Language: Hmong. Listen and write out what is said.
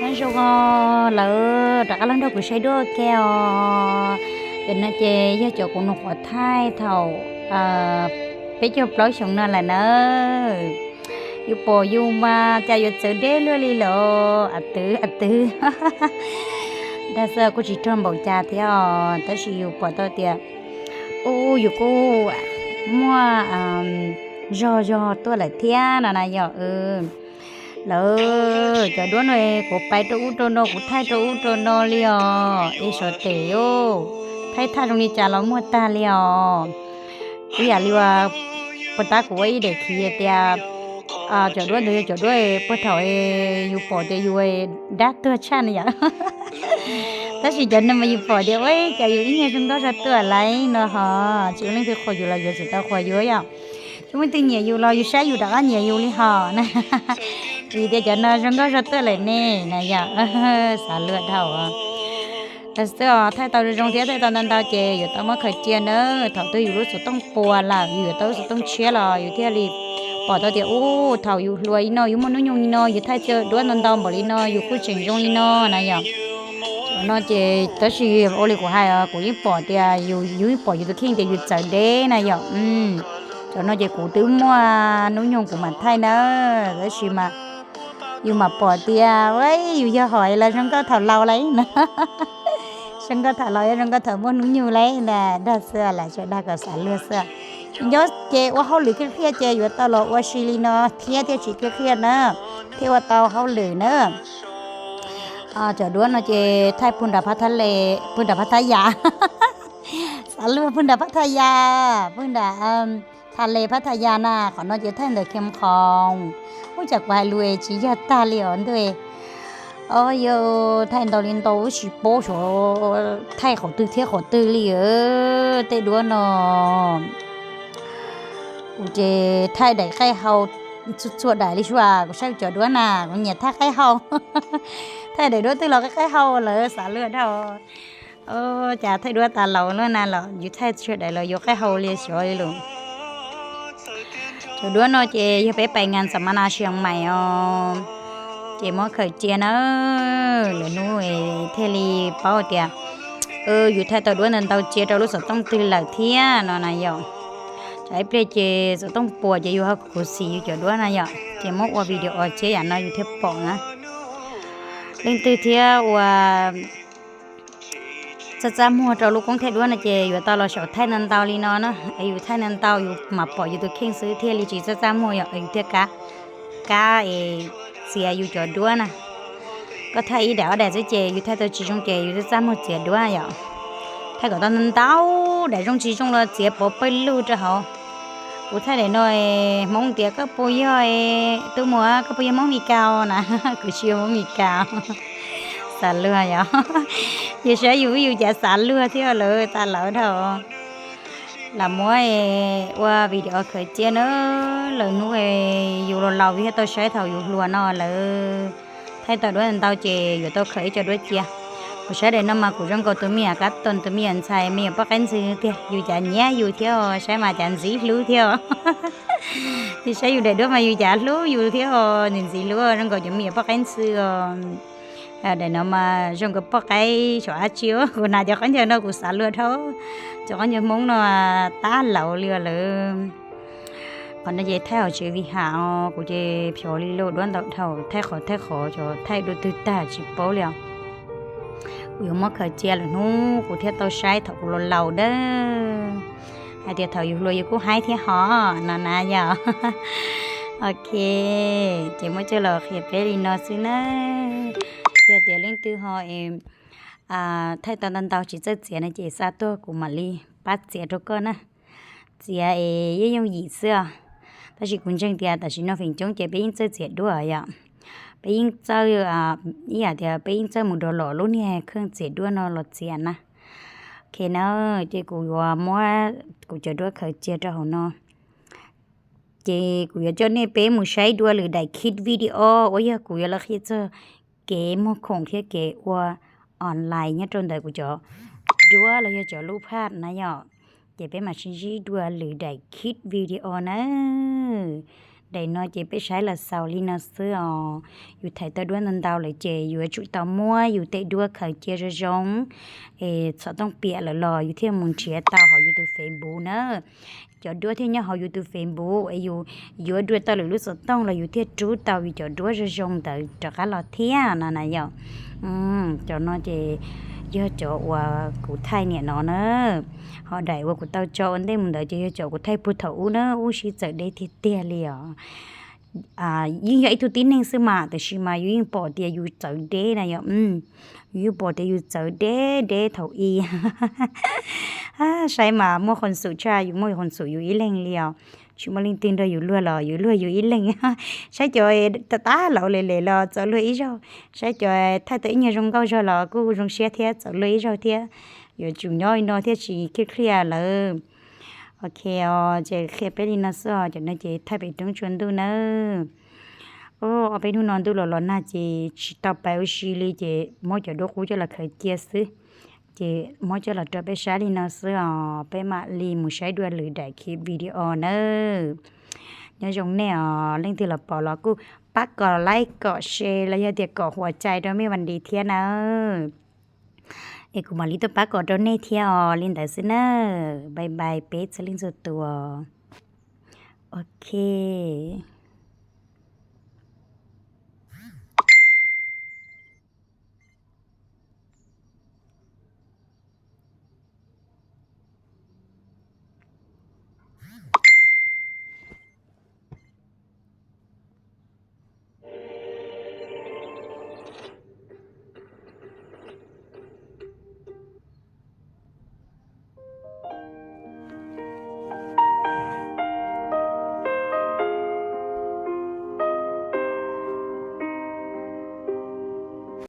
Nyob zoo lawv rov qab los nrog kuv saib duab ua ke os. Cov no ces yog cov kuv nyuam qhuav thaij thaum peb caug plaub xyoo no lawm na. Yus pom yus mas cas yuav txawv deb luaj li lawm a twv a twv. Dag xwb kuj tsis rog npaum cas thiab os, tab sis yus pom tau tias u yus kuj muaj zog zog tuaj lawm thiab no na yom. Lawv cov duab no kuv pais rau ub rau no, kuv thaij rau ub rau no li os, es sov tes thaij thaj zoo li cas los muaj tag li os. Ib yam li uas puag ta kuv ua ib daim khiv tias cov duab ntawd yog cov duab puag thaum yus pom tias yus dab tuag tshaj na yom. Tab sis cov no mas yus pom tias ua cas yus ib nyuag zoo nkauj zog tuaj lawm no ho. Tsis ua leej twg qhuas yus los yus tsis tau qhuas yus yom. Tsis muaj leej twg nyiam yus los yus saib yus rov qab nyiam yus li hos na. Vim tias cov no zoo nkauj zog tuaj lawm ne na yom. Xav luag dhau. Tag xwb os, thaij tau zoo zoo thiab thaij tau ntau ntau ces yuav tau muab khaws cia na. Thaum twg yus lub xov tooj puas lawm, yus yuav tau lub xov tooj tshiab los yus thiaj li pom tau tias u thaum yus hluas li no, yus muaj hnub nyoog li no, yus thaij tau duab ntau ntau npaum li no, yus kuj tseem zoo li no na yom. Cov no ces tab sis ua li kuv hais, kuv yeej pom tias yus, yus yeej pom yus tus kheej tias yus txawv deb na yom. Cov no ces kuv twb muaj hnub nyoog kuv mam thaij na, tab sis mas yus mam pom tias yus yog hom los zoo nkauj thaum laus lawm na. Zoo nkauj thaum laus, zoo nkauj thaum muaj hnub nyoog lawm na. Dag xwb lam tsuas dag kom xav luag xwb. Nyob ces ua hauj lwm qhiaj qhiaj ces yuav tau los ua si li no thiab thiaj tsis qhiaj qhiaj na, thiaj ua tau hauj lwm na. Cov duab no ces thaij puag nram Phab Thab Yas, xav luag, puag nram Phab Thab Yas, puag nram Tha Les Phab Thab Yas na, qhov no ces thaij ntawm Khiam Khoom. Ub, cas kuv hais lus tsis yog tag li os ntuj. Yog thaij ntau li ntau ub tsis paub xyov thaij qhov twg thiab qhov twg li tej duab no. Kuv ces thaij daim qaij hau txhua txhua daim li sua, kuv saib cov duab na kuv nyiam thaij qaij hau. Thaij daim duab twg los qaij qaij hau lawm xav luag dhau. Cas thaij duab tas laus luaj na los yus thaij txhua daim los yuav qaij hau li xyov li lawm. Cov duab no ces yog peb pais ngas xam ma nas Sias Mais os, ces muab khaws cia na, lwm hnub thiaj li paub tias yus thaij tau duab ntau ntau cia rau lub xov tooj twg lawm thiab no na yom. Tsam ib pliag ces xov tooj puas ces yus ho khuv xim yus cov duab na yom, ces muab ua video cia yam no yus thiaj pom na. Leej twg thiab ua txaj txaj muag rau lub koob thaij duab no ces yuav tau los saum thaij ntau ntau li no na, es yus thaij ntau ntau yus mam pom yus tus kheej xwb thiaj li tsis txaj txaj muag yom, yus thiaj kab, kab es txiav yus cov duab na. Koj thaij ib daim ob daim xwb ces yus thaij tau tsis zoo ces yus txaj txaj muag txiav duab yom. Thaij kom tau ntau ntau, daim zoo tsis zoo los txiav pov pawg lug rau hauv. Kuv thaij daim no Hmoob tias koj puas yog, tus muam koj puas yog Hmoob Mes Kas na, kuv tsis yog Hmoob Mes Kas. Xav luag yom. Yus saib yus yus cas xav luag thiab lawm tas lawm dhau. Lam muab ua video khaws cia na, lwm hnub yus laus laus thiaj tau saib thaum yus hluas no lawm. Thaij tau duab ntau ces yuav tau khaws ib co duab cia. Kuv saib daim no mas kuv zoo nkaus tus me nyuam kab toom, tus me nyuam ntxhais, me nyuam poj qaib ntxhw tiag, yus cas nyiam yus thiab, saib mas cas ntxim hlub thiab. Yus saib yus daim duab mas yus cas hlub yus thiab, ntxim ntxim hlub zoo nkaus cov me nyuam poj qaib ntxhw os. Daim no mas zoo nkaus poj qaib saum dab tsi, kuv hnav cov khaub ncaws no kuv xav luag dhau, cov khaub ncaws Hmoob no tab laus li lawm. Qhov no ces thaij hauv tsev Vij Ham os, kuv ces phov li lauj, duab ntau dhau, thaij qhov thaij qhov, cov thaij dua twg tag tsis paub li os. Kuv yuav muab khaws cia lwm hnub kuv thiaj tau saib thaum kuv laus laus dawb, hais tias thaum yus hluas yus kuj haib thiab hos no na yom. Ok, ces muab coj los qhia peb li no xwb na. Yog tias leej twg ho thaij tau ntau ntau tsis txawj txiav no ces xa tuaj kuv mam li pab txiav rau koj na. Txiav es yeej yooj yim xwb os. Tab sis kuv ntseeg tias tam sim no feem coob ces peb yeej txawj txiav duab yom. Peb yeej txawj, ib yam tias peb yeej txawj mus rau lom lub niag kheej txiav duab no los txiav na. Ok na, ces kuv yuav muab kuv cov duab khaws cia rau hauv no. Ces kuv yuav coj nej peb mus saib dua lwm daim kit video uas yog kuv yuav los qhia txog kev muag khoom thiab kev ua online nyob rau ntawm kuv cov duab los yog cov lub phaj na yom. Ces peb mam sib ntsib dua lwm daim kit video na. Daim no ces peb saib los xaus li no xwb os. Yus thaiv tau duab ntau ntau lawm ces yuav tsum tau muab yus tej duab khaws cia zoo zoo, es txhob tooj piam lawm los yus thiaj mus nrhiav tau hauv yus tus Facebook na. Cov duab thiaj nyob hauv yus tus Facebook es yus yuav dua tau lwm lub xov tooj los yus thiaj rub tau yus cov duab zoo zoo ntawd rov qab los thiab no na yom. Cov no ces yog cov uas kuv thaij niam no na. Ho daim uas kuv tau tso ua ntej mus ntawd ces yog cov kuv thaij puag thaum ub na, ub sib txawv deb tiag tiag li os. Yeej yog ib tug tib neeg xwb mas, tiam sis mas yus yeej pom tias yus txawv deb na yom. Yus yeej pom tias yus txawv deb deb thaum ub. Saib mas muaj qhov xum tshaj, yus muaj qhov xum yus ib leeg li os. Tsis muaj leej twg nrog yus luag los yus luag yus ib leeg. Saib cov tag laus le le los txaus luag ib zaug, saib cov thaij tau ib nyuag zoo nkauj zog los kuj zoo siab thiab txaus luag ib zaug thiab. Yuav tsum nyob li no thiaj tsis khib khiaj lawm. Ok os, ces qhia peb li no xwb os, cov no ces thaij pem roob tsua ntuj nawb. Ob peb hnub no ntuj los los nag ces tsis tau pab ua si li ces muab cov duab qub coj los khaws cia xwb. Ces muab coj los rau peb saib li no xwb os, peb mam li mus saib dua lwm daim video nawb. Nyob zoo nej os, leej twg los pom los kuj pab kom like kom share los yog tias kom huam cai rau mej vas dis thiab nawb. Es kuv mam li tuaj pab kom rau nej thiab os, li ntawd xwb nawb. Bye bye peb txhua leej txhua tus. Ok.